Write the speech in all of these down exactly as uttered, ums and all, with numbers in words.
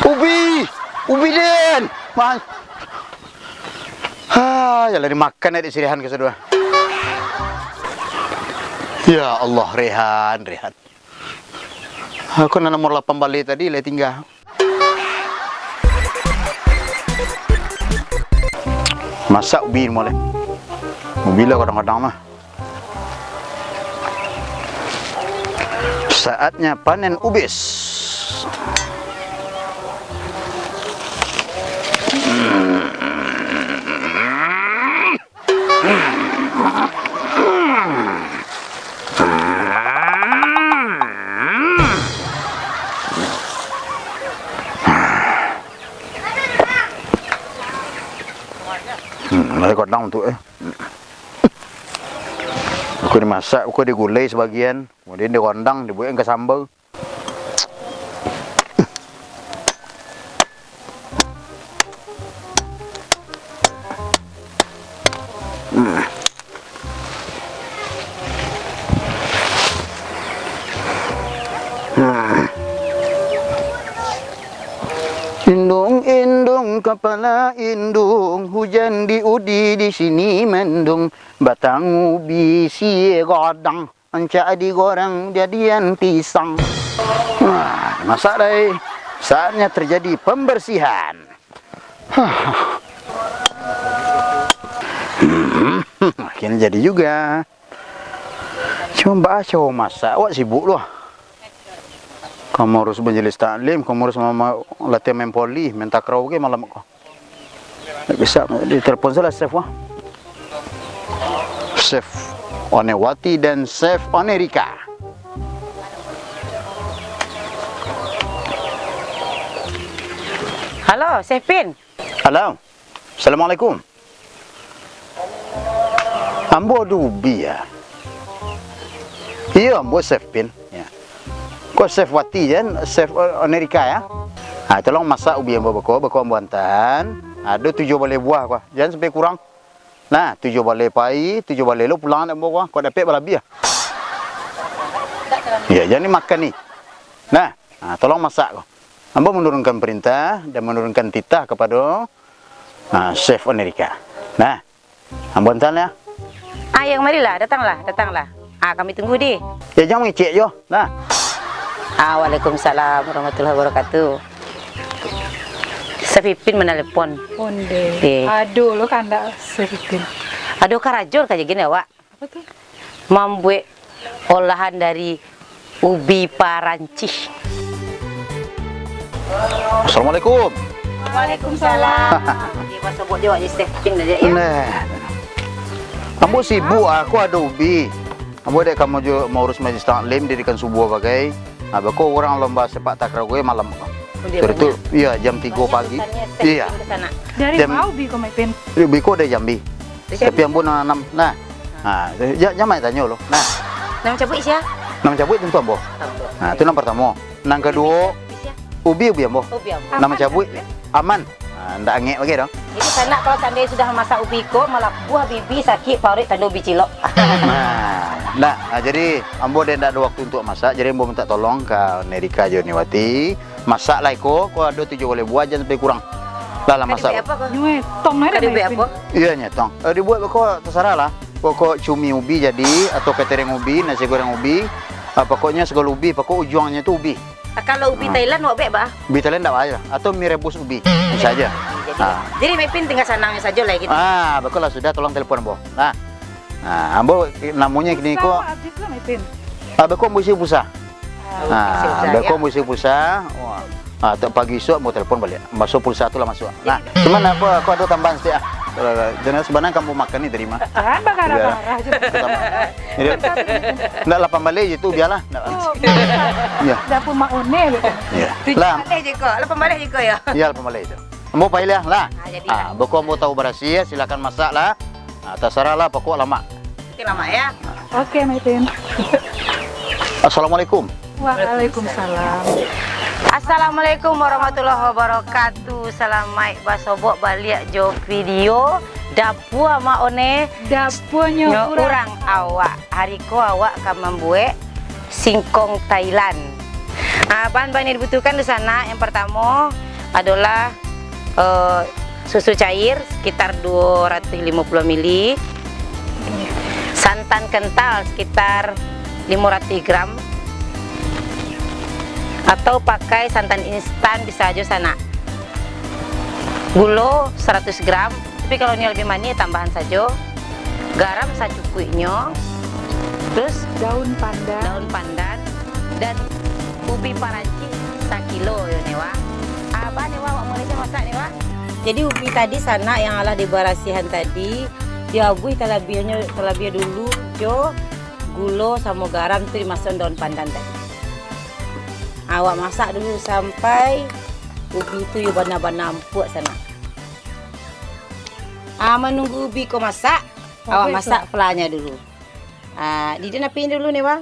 Ubi! Ubi den! Ma-, ha, yo lah dimakan dek si Rehan kasadonyo. Ya Allah, Rehan, Rehan. Aku nan nomor lapan baleh tadi lah tingga. Masak ubi mah leh. Ubi lah kadang-kadang mah. Saatnya panen ubis. Hmm, lai kodang tu, eh. Buko dimasak, buko digulai sabagian, kamudian dirondang, dibuek ka samba. Indung, indung, kapala indung, hujan diudi di sini mendung, batang ubi sigadang. Rancak digoreng jadian pisang. Nah, masak dai. Saatnya terjadi pembersihan. Akhirnya jadi juga. Cuma baa cara masak, awak sibuk tu ah. Ka maurus majelis taklim, ka maurus ma-, ma-, latihan main voli, main takraw ge malam ko. Ndak bisa, ditelepon sajolah chef wah. Chef Onewati dan Chef Onerika. Halo, Chef Pin. Halo. Assalamualaikum. Ambo ado ubi, ya. Iyo, ambo Chef Pin. Ya. Ko Chef Wati jan, Chef, eh, Onerika, ya. Ha, tolong masak ubi ambo beko, beko ambo antaan. Ado tujuah baleh buah ko. Jan sampai kurang. Nah, tujuah baleh pai, tujuah baleh lo pulang dek ambo ko. Ko dapek balabiah. Ya, jan dimakan ni. Nah, ha, tolong masak ko. Ambo menurunkan perintah dan menurunkan titah kepada, ha, Chef Onerika. Nah, ambo antaan ya. Ah, yang marilah, datanglah, datanglah. Ah, kami tunggu di. Ya, jan mangecek jo. Nah. Ah, waalaikumsalam warahmatullahi wabarakatuh. Chef Ipin manalepon. Onde. Eh. Ado lo kandak Chef Ipin. Ado karajo ka jagin awak. Apa tu? Mambuek olahan dari ubi Parancih. Assalamualaikum. Waalaikumsalam. Dia masuk buat dia, awak jadi Chef Ipin aja, ya. Nah. Ambo sibuk, aku ado ubi. Ambo dek ka maurus majelis taklim, dirikan subuah bagai. Ha, beko urang lomba sepak takraw gue malam ko. Oh, dia. Sore tu, banyak. Iya, jam tigo pagi. Iya. Dari jam, ma ubi ko, Mak Ipin? Ubi ko dari Jambi. Dari Jambi. Tapi ambo nan nanam. Nah. Ha, ja-, jan main tanyo lo. Nah. Nan mancabuik sia? Nan mancabuik tantu ambo. Ambo. Nah, itu nan partamo. Nan kaduo, sia? Ubi, ubi ambo. Ubi ambo. Nan mancabuik, aman. Ha, ndak angek bagai doh. Jadi, sanak, kalau seandainya sudah masak ubi ko, malah buah bibi sakik, paruik tando ubi cilok. Nah, nah, nah, jadi ambo dek ndak ado waktu untuak masak, jadi ambo minta tolong ka Nerika jo Niwati. Masak lah iko, ko ado tujuah baleh buah, jan sampai kurang. Lah, lah masak. Ka dibuek apo ko? Nyetong lah. Ka dibuek apo? Iya, nyetong. Eh, dibuek beko, tasarah lah. Pokok cumi ubi jadi, atau ketereng ubi, nasi goreng ubi. Ah, pokoknya segala ubi, pokok ujuangnyo tu ubi. Ah, kalau ubi, ah, Thailand, awak buek, bah? Ubi Thailand ndak bahaya. Atau mi rebus ubi, bisa aja. Jadi, ah, jadi, Mak Ipin tinggal sanangnyo sajo lah gitu. Ah, beko lah, sudah, tolong telepon ambo. Nah. Nah, ambo namonyo kini ko. Pulsa abih lah, Mak Ipin. Ah, beko ambo isi pulsa. Ah, nah, isi pulsa, beko ya. Ambo isi pulsa. Wah. Ah, tu pagi isuak ambo telepon baliak. Maso pulsa tu lah masuak. Nah, cuman ambo, aku ado tambahan saketek ah. Kalau, jangan sabananyo kamu makan ni tadi mah. Jan bagarah-garah je. Biarlah. Jadi, ndak lapan baleh je tu, biarlah. Ndak. Oh, biarlah. Iya. Dapur Mak One gitu. Iya. Tujuah baleh je ko, lapan baleh je ko ya. Iya, lapan baleh je. Ambo pai lah, lah. Ah, jadi lah. Ah, beko ambo tahu barasiah, silakan masak lah. Ah, tasarah lah, pokok lamak. Oke, lamak ya. Oke, Mak Ipin. Assalamualaikum. Waalaikumsalam. Assalamualaikum warahmatullahi wabarakatuh. Salamaik basobok baliak jo video Dapua Mak One. Dapuanyo urang awak. Hari ko awak ka mambuek singkong Thailand. Ah, bahan-bahan yang dibutuhkan di sana, yang pertamo, adolah, eh, susu cair sekitar dua ratus lima puluh mili, santan kental sekitar lima ratus gram, atau pakai santan instan bisa jo sanak. Gulo saratus gram, tapi kalau nio labiah manih, tambahan sajo. Garam sacukuiknyo, terus daun pandan, daun pandan, dan ubi parancis sakilo yo, Ne Wa. Abah, Ne Wa, awak mulai sajo masak, Ne Wa. Jadi ubi tadi sanak yang alah dibarasiahan tadi, diabuih talabiahnyo, talabiah dulu jo gulo samo garam tu dimasuakan daun pandan tadi. Awak masak dulu sampai ubi tu yo bana-bana ampuak sanak. Ah, manunggu ubi ko masak, awak masak flanya dulu. Ah, di den api dulu, Ne Wa.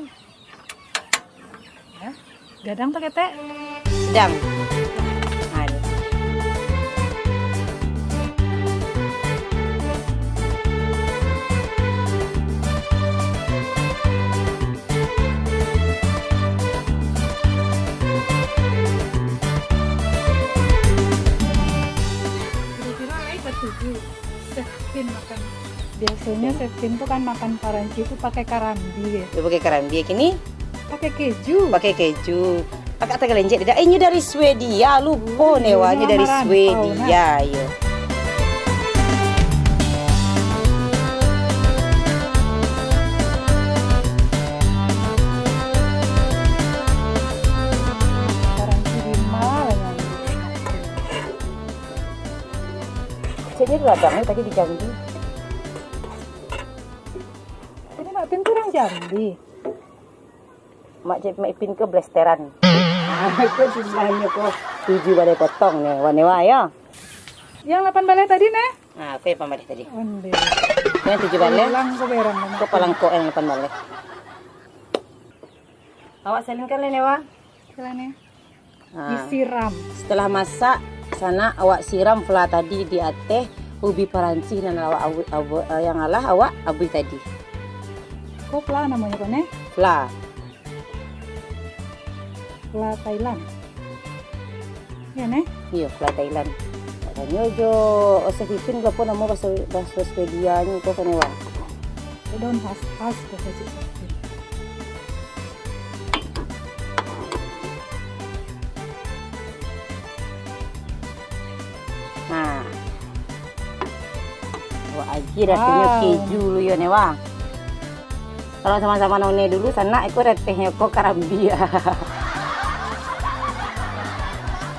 Ya. Gadang atau ketek? Sedang. Aduh. Kira-kira ai katuju Chef Pin makan. Biasonyo Chef Pin tu kan makan parancis tu pakai karambia. Yo, pakai karambia. Kini pakai keju. Pakai keju. Agak tagalenjek dah. Eh, inyo dari Swedia, lupo Ne Wa, inyo dari Swedia, yo. Parancis di ma lah nyo. Cek dia gadang tadi di Jambi. Tadi Mak Pin tu urang Jambi. Mak Cik, Mak Ipin ke blasteran. Ah, itu jumlahnyo ko. Tujuh balai potong Ne Wa, Ne Wa, yo. Yang lapan balai tadi, Ne? Ah, ko yang lapan balai tadi. Onde. Yang tujuh balai. Pulang ko berang, ko palangkok yang lapan balai. Awak salinkan lai, Ne Wa. Silakan, Ne. Ha. Disiram. Setelah masak, sanak awak siram fla tadi di ateh ubi parancis nan awak abu-, abu-, yang alah awak abuih tadi. Ko fla namonyo ko, Ne? Fla. Fla Thailand. Yo, Ne? Iyo, fla Thailand. Katonyo jo Chef Ipin, apo namo bahaso, bahaso Swedia nyo ko, Ne Wa? Daun khas, khas ko, Chef Ipin. Nah. Wah, aji rasonyo keju lu yo, Ne Wa. Kalau samo-samo none dulu, sanak, iko ratehnyo ko karambia.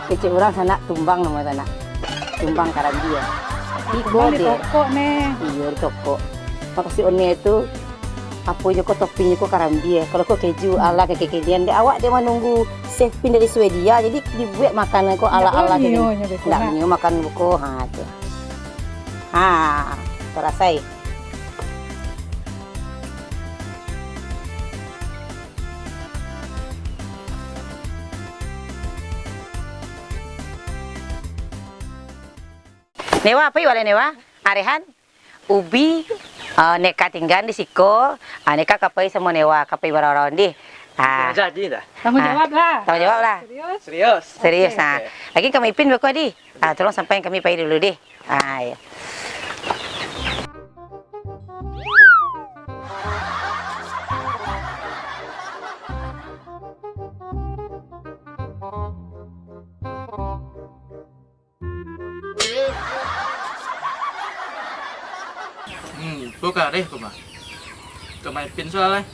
Kecek urang sanak tumbang namo sanak. Tumbang karambia. Iko tumbang di toko, Ne. Iyo, di toko. Makasih one tu. Apo nyo ko, toppingnyo ko karambia. Kalau ko keju ala kekinian. Dek awak dek manunggu Chef Pin dari Swedia, jadi dibuek makanan ko ala-ala kekinian. Ndak nio makan buko. Ha, tu. Ha, tarasai. Ne Wa, apo iwak lai, Ne Wa? Arehan? Ubi, ah, neka tinggan di siko, ah, neka ka pai samo Ne Wa, ka pai bararaun dih. Ah. Jadi dah. Tanggung jawab lah. Tanggung jawab lah. Serius? Serius. Serius, oke, ah. Oke. Lagi kami Ipin beko dih. Ah, tolong sampaikan kami pai dulu dih. Ah, iyo. Hmm, ko kareh ko mah. Ka maipin soalnyo.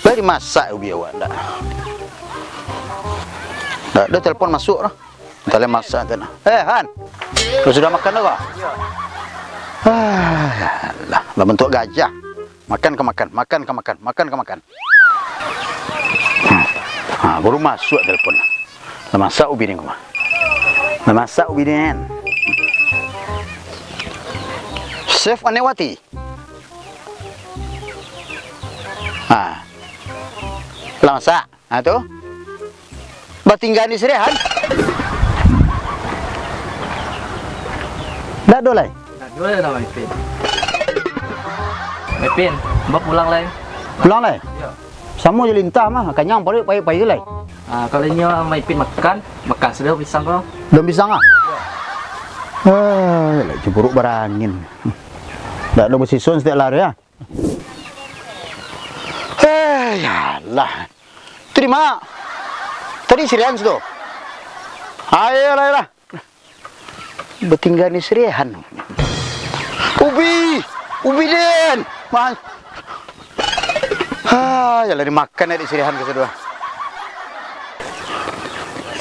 Bari masak ubi awak ndak? Ndak ado telepon masuk lah. Entah lah masak tu nah. Eh, Han. Kau sudah makan dah kau? Ah, lah, lah bentuk gajah. Makan ka makan, makan ka makan, makan ka makan. Hmm. Ha, baru masuk telepon. Lah masak ubi ni, Kuma. Lah masak ubi ni, kan? Chef Anewati. Ha. Lah masak. Ha, tu. Batinggaan di sirihan. Ndak ado lai. Ndak ado lai lah, Maipin. Maipin, ba pulang lai. Pulang lai? Iyo. Samo jo lintah mah, kanyang paruik, pai-pai tu lai. Ah, kalau inyo maipin makan, makan sudah pisang ko. Daun pisang ah? Eh, lai cemburuak barangin. Dak ado basisuan satiok lari ah. Eh, ya Allah. Tu di ma? Tadi si Rehan situ. Ayolah, ayolah. Batingga ni si Rehan. Ubi! Ubi den! Mas. Ah, ya lah dimakan dek si Rehan kasadonyo.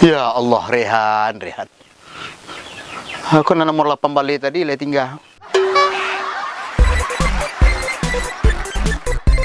Ya Allah, Rehan, Rehan. Aku nan nomor lapan baleh tadi lah tingga.